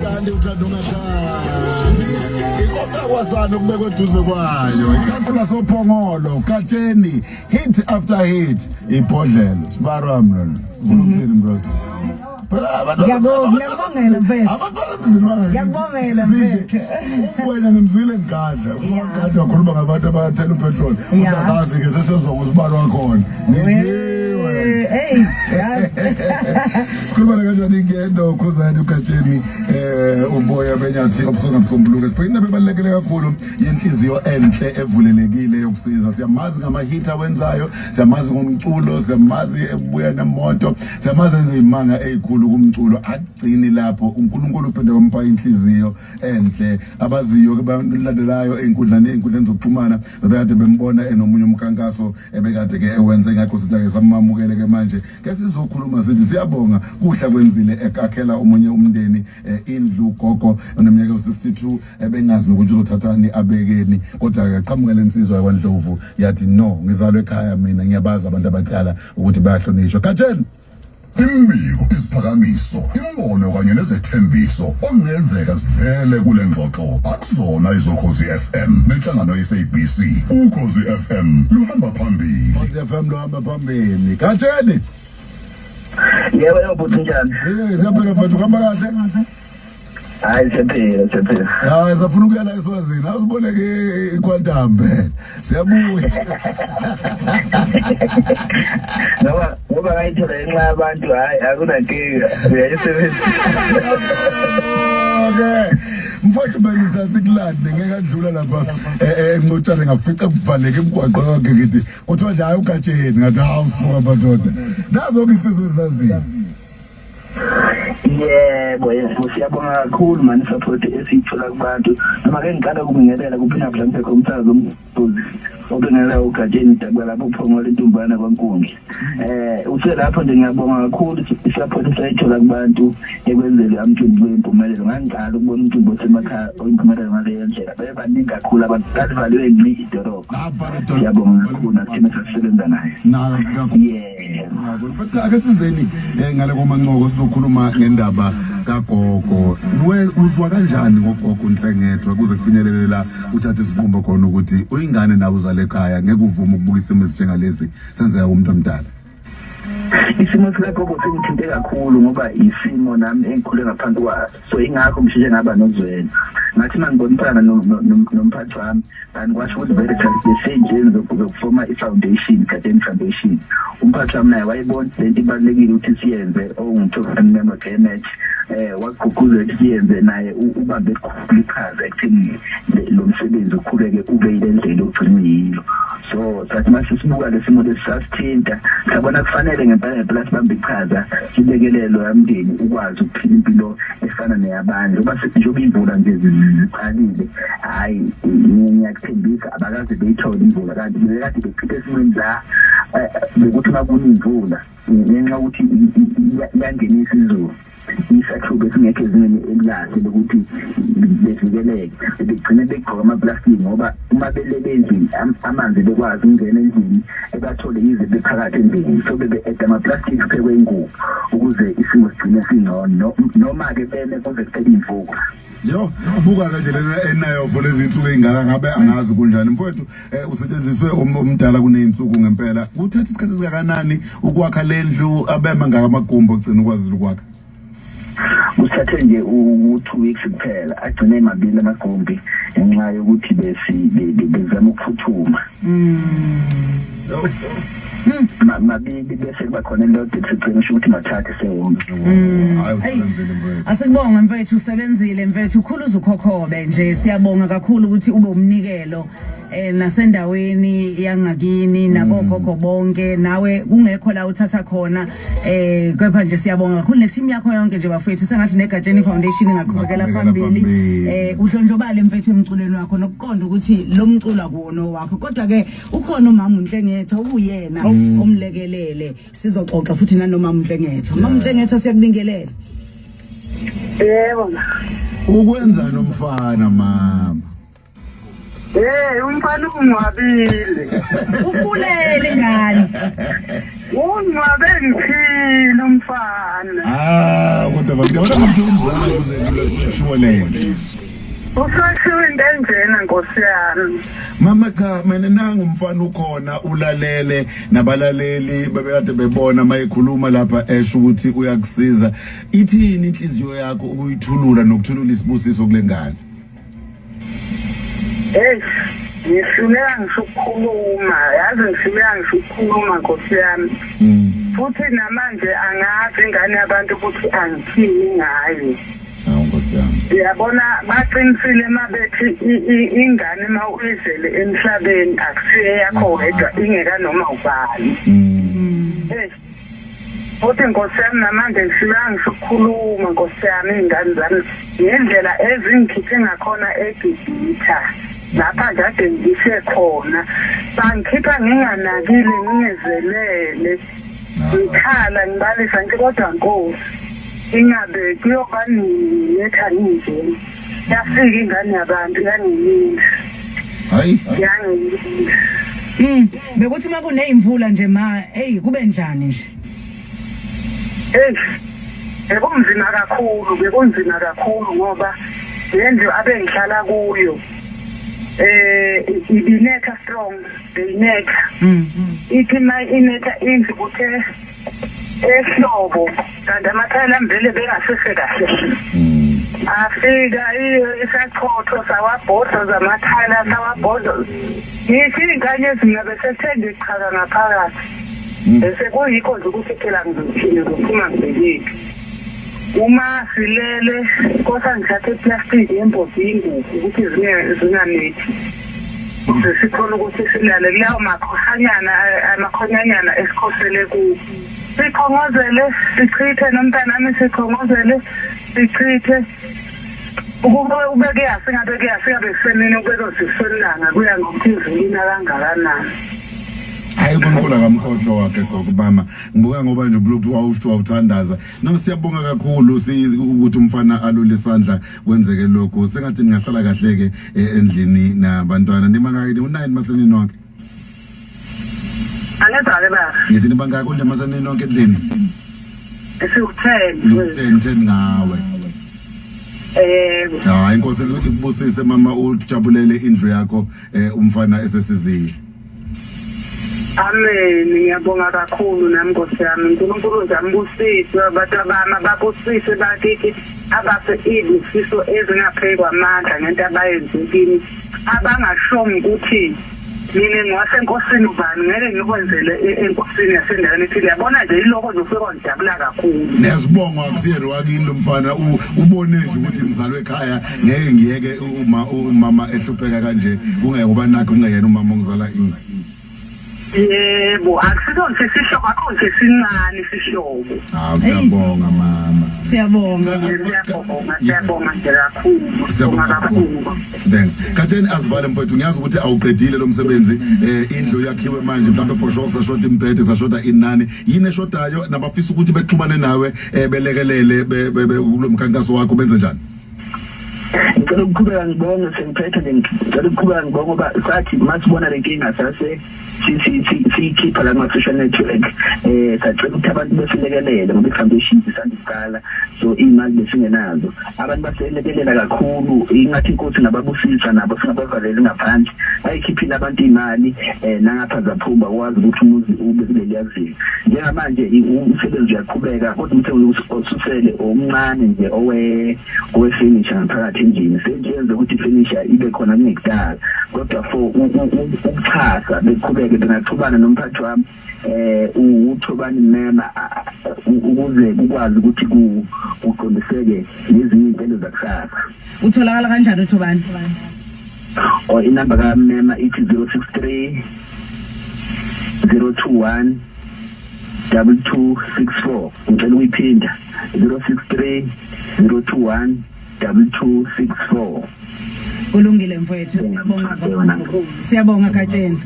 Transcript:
Umaskandi uthanda ungathandi. Inkoca kwasana ukubekwa eduze kwayo. Ikankula sophongolo, Gatsheni, hit after hit. Ibhodlela. Sibaro wami lona. Ufuna ukuthini bros? Phela abantu Ngiyabonga, ngiyakubongela mfethu. Abantu basemzini wangakithi. Ngiyakubongela mfethu. Wena ngimzwile ngigadla. Ugadla wakhuluma ngabantu abathela upetrol. Uthi asazi ke sesizwa ngosibalo wakhona. Niwe. Hey, yazi. Sikhuluma kanjani ngendo khuzani ugatsheni uboya benyathi obusonga msombuluko. Sibhekene indaba ebalulekile kakhulu yenhliziyo enhle evulelekile yokusiza. Siyamazi ngama-hit awenzayo, siyamazi ngomculo, siyamazi ebuya nemoto, siyamazi enze izimanga ezikhulu kumculo. Akugcini lapho, uNkulunkulu uphinde wampha inhliziyo enhle. Abaziyo ke balandelayo ey'nkundleni zokuxhumana bebekade bembona enomunye umkhankaso ebekade ke ewenze, ngakho sithi ake samamukele ke manje ke sizokhuluma sithi siyabonga kuhla kwenzile ekakhela omunye umndeni indlu gogo oneminyaka ewu-62 ebengazi nokuthi uzothathani abekeni, kodwa ke qhamuka le nsizwa yakwaNdlovu yathi no, ngizalwe ekhaya mina, ngiyabazi abantu abadala ukuthi bayahlonishwa. Gatsheni. Imibiko, iziphakamiso, imbono kanye nezethembiso okungenzeka zivele kule ngxoxo akuzona izokhozi FM nenhlangano ye-SABC. Ukhozi FM luhamba phambili. Ukhozi FM luhamba phambili. Gatsheni. Yebo, yebo bhuti, njani? Siyaphila mfethu, kuhamba kahle? Hayi, siyaphila, siyaphila. Hayi, safuna ukuya la eSwazini. Awusiboleke iQuantum phela. Siyabuya. Ngoba ngayithola ngenxa yabantu, hayi akunankinga. Uyayisebenzisa. Okay. Mfowethu bengisasikulande ngeke adlula lapha eNcotshane ngafica kuvaleke imigwaqo yonke, ngithi kuthiwa nje hayi uGatsheni, ngathi hawu suka madoda. Nazo ke insizwa ezaziyo. Yebo, yebo, siyabonga kakhulu mani support esiyithola kubantu. Noma ke ngiqala ukubingelela kuphina Mdlamsekho umsakazo ombuzi obingelela uGatsheni dabuka lapho uPhongolo intumbana kwaNkundla. Uthe lapho nje ngiyabonga kakhulu support esayithola kubantu ekwenzeni umcimbi wempumelelo. Ngangiqala ukubona umcimbi osemakhaya oyimpumelelo ngaleyo ndlela. Bebaningi kakhulu abantu, lalivaliwe ngci idolobha. Siyabonga kakhulu nakuthina sasisebenza naye. Yeah. But cha, ake sizeni ngale komancoko sizokhuluma ngendaba kagogo. We uzwa kanjani ngogogo Nhlengethwa kuze kufinyelele la uthatha isiqumbo khona ukuthi uyingane nawe uzale ekhaya, ngeke uvume ukubuka isimo esinjengalesi senzeka kumuntu omdala? Isimo sikagogo singithinte kakhulu ngoba isimo nami engikhule ngaphansi kwaso, so ingakho ngisheshe ngaba nozwelo. Ngathi uma ngibonisana nomphathi wami kanti kwasho ukuthi vele besey'ndleleni zokufoma i-foundation, Gatsheni Foundation. Umphathi wami naye wayebona le nto ibalulekile ukuthi siyenze, owunguthokozani Memo Gemet, wagqugquzela ukuthi siyenze, naye ubambe elikhulu iqhaza ekutheni lo msebenzi uqhubeke ube yile ndlela ogcina uyilo. So sathi mase sibuka le simo lesi sasithinta, sabona kufanele ngempela ngempela sibambe iqhaza, silekelele loya mndeni ukwazi ukuphila impilo efana neyabanye, njengoba njengoba imvula nje ziqalile. Hhayi, ngiyakuthembisa abakaze beyithole imvula, kanti bebekade bephila esimweni la bekuthi uma kuna imvula ngenxa yokuthi iyangenisa izulu, isakhiwo besingekho ezingeni elikahle lokuthi bevikeleke, begcine begqoka amaplastiki ngoba uma belele endlini amanzi bekwazi ukungena endlini ebathole yize bephakathi endlini, so bebe-eda amaplastiki kuphekwe ingubo ukuze isimo sigcine singcono, noma-ke beme kuze kuphele iy'mvula. Yo, buka kanje lena enayo for lezi insuku ezingaka, ngabe angazi kunjani mfowethu. Usetshenziswe omdala kuneyinsuku ngempela. Kuthatha isikhathi esingakanani ukwakha lendlu abema ngaka amagumbi ogcina ukwazile ukwakha? Kusithathe nje u-2 weeks kuphela, agcine emabili amagumbi ngenxa yokuthi bezama ukuphuthuma. Mabili bese kuba khona elilodwa esigcina, usho ukuthi mathathu sewonke. Hayi, usebenzile mfowethu. Asikubonga mfethu, usebenzile mfethu, ukhuluza ukhokhobe nje. Siyabonga kakhulu ukuthi ube umnikelo nasendaweni yangakini nakogogo bonke, nawe kungekho la uthatha khona, kepha nje siyabonga kakhulu ne-team yakho yonke nje bafethu. Sengathi neGatsheni Foundation ingaqhubekela Ingaqhubekela phambili. phambili. Udlondlobale mfethu emculweni wakho nokuqonda ukuthi lo mculo akuwona wakho, kodwa ke ukhona umama uNhlengethwa ukuyena omlekelele. Sizoxoxa futhi nanomama uNhlengethwa. Mama uNhlengethwa, siyakubingelela. Yebo. Ukwenza nomfana mama. Hey, umfana ungcwabile. Ubulele ingane. Ungcwabe ngiphila umfana. Ah, kodwa Ngiyabona ukuthi umzala kuze kushiwo lento. Usashiwo into enjena nkosi yami. Mama cha mina nangu umfana ukhona ulalele nabalaleli bebekade bebona mayekhuluma lapha esho ukuthi uyakusiza. Ithini inhliziyo yakho ukuyithulula nokuthulula isibusiso kule ngane? Hey, ngihluleka ngisho ukukhuluma, yazi ngihluleka ngisho ukukhuluma nkosi yami. Futhi namanje angazi ingane yabantu ukuthi angithini ngayo. Hawu nkosi yami. Uyabona baqinisile mabethi ingane uma uyizele emhlabeni akusiyo eyakho wedwa ingeka noma ubani. Hey. Futhi nkosi yami namanje ngihluleka ngisho ukukhuluma nkosi yami iy'ngane zami ngendlela ezingikhiphe ngakhona eGibhitha lapha kade ngishe khona bangikhipha nginganakile ngingezelele ngikhala ngibalisa ngithi kodwa nkosi ingabe kuyoba nini letha nginjena yafika ingane yabantu yangininda Hayi. yangininda Bekuthi uma kuneyimvula nje ma, hey kube njani nje? Hey, bekunzima kakhulu, bekunzima kakhulu ngoba le ndlu abengihlala kuyo ibinetha strong, beyinetha. Ithi ma inetha indlu kuthe ehlobo kanti amathayela ami vele bengasese kahle. Afika isachotho sawabhodloza amathayela sawabhodloza. Ngisho iy'nkanyezi mina bese ngiqhaka ngaphakathi. Bese kuyikho nje ukuthi phela ngizothini ngizophuma ngibhekephi. Uma silele kosa ngithathe iplastiki yembozi ingubo ukuthi zinganethi. Sesikhona ukuthi silale kulawo makhosanyana amakhonyanyana esikhosele kuwo. Sikhongozele sichithe nomntanami sikhongozele sichithe. Ukube ube kuyasa ingabe kuyasa ingabe kusemini ube kuzosilanga kuya ngokuthi izulu lina kangakanani. Hayi uNkulunkulu akamkhohlwa wakhe gogo mama. Ngibuka ngoba nje ubulokhu wawusho wawuthandaza. No siyabonga kakhulu ukuthi umfana alule isandla kwenzeke lokhu. Sengathi ningahlala kahle ke endlini nabantwana. Nimangaki u9 maseni nonke? Angizwa-ke baba. Ngithi nibangaki nje maseni nonke endlini? Siwu-10. Niwu-10 10 ngawe. Yebo. Hayi inkosi ikubusise mama ujabulele indlu yakho umfana esesizile. Amen. Ngiyabonga kakhulu nami Nkosi yami. uNkulunkulu nje ambusise abantu abami ababusise bakithi abase izifiso ezingapheki kwamandla ngento abayenze kimi. Abangashongo ukuthi mina ngiwasenkosini ubani ngeke ngikwenzele enkosini yasendaweni ethile. Yabona nje iloko nje ufike wangijabula kakhulu. Niyazibonga akusiyena wakini lo mfana ubone nje ukuthi ngizalwe ekhaya ngeke ngiyeke uma umama ehlupheka kanje kungeke ngoba nakho kungeyena umama ongizala ini. Yebo, akusilo nje isihlobo, akho nje sincane isihlobo. Hawu siyabonga mama. Siyabonga. Siyabonga, siyabonga nje kakhulu. Siyabonga kakhulu. Thanks. Gatsheni asivale mfowethu ngiyazi ukuthi awuqedile lo msebenzi indlu yakhiwe manje mhlawumbe for sure kusashoda imbhede kusashoda inani yini eshodayo nabafisa ukuthi bexhumane nawe belekelele kulo mkhankaso wakho benze njani? Ngicela ukuqhubeka ngibonge sengiphethe nje ngicela ukuqhubeka ngibonge ngoba sathi masibona le nkinga sase siyikhipha la kuma-social network sacela ukuthi abantu besilekelele ngoba i-foundation isandiqala so iy'mali besingenazo abantu baselekelela kakhulu ingathi inkosi ngababusisa nabo singabavaleli ngaphandle bayikhiphile abantu iy'mali nangapha zaphuma kwazi ukuthi umuzi ube kuleliya zinga njengamanje umsebenzi uyaqhubeka kodwa umsebenzi osusele omncane nje owe-furniture ngaphakathi endlini senjenze ukuthi i-furniture ibe khona kungekudala kodwa for ukuxhasa beqhubeke bengaxhumana nomphathi wami uThobani Mema ukuze kukwazi ukuthi kuqondiseke nezinye iy'nhlelo zakusasa. Utholakala kanjani uThobani? Oh, inamba kaMema ithi 063 021 2264. Ngicela ukuyiphinda 063 021 2264. Kulungile mfowethu, siyabonga kakhulu. Siyabonga Gatsheni.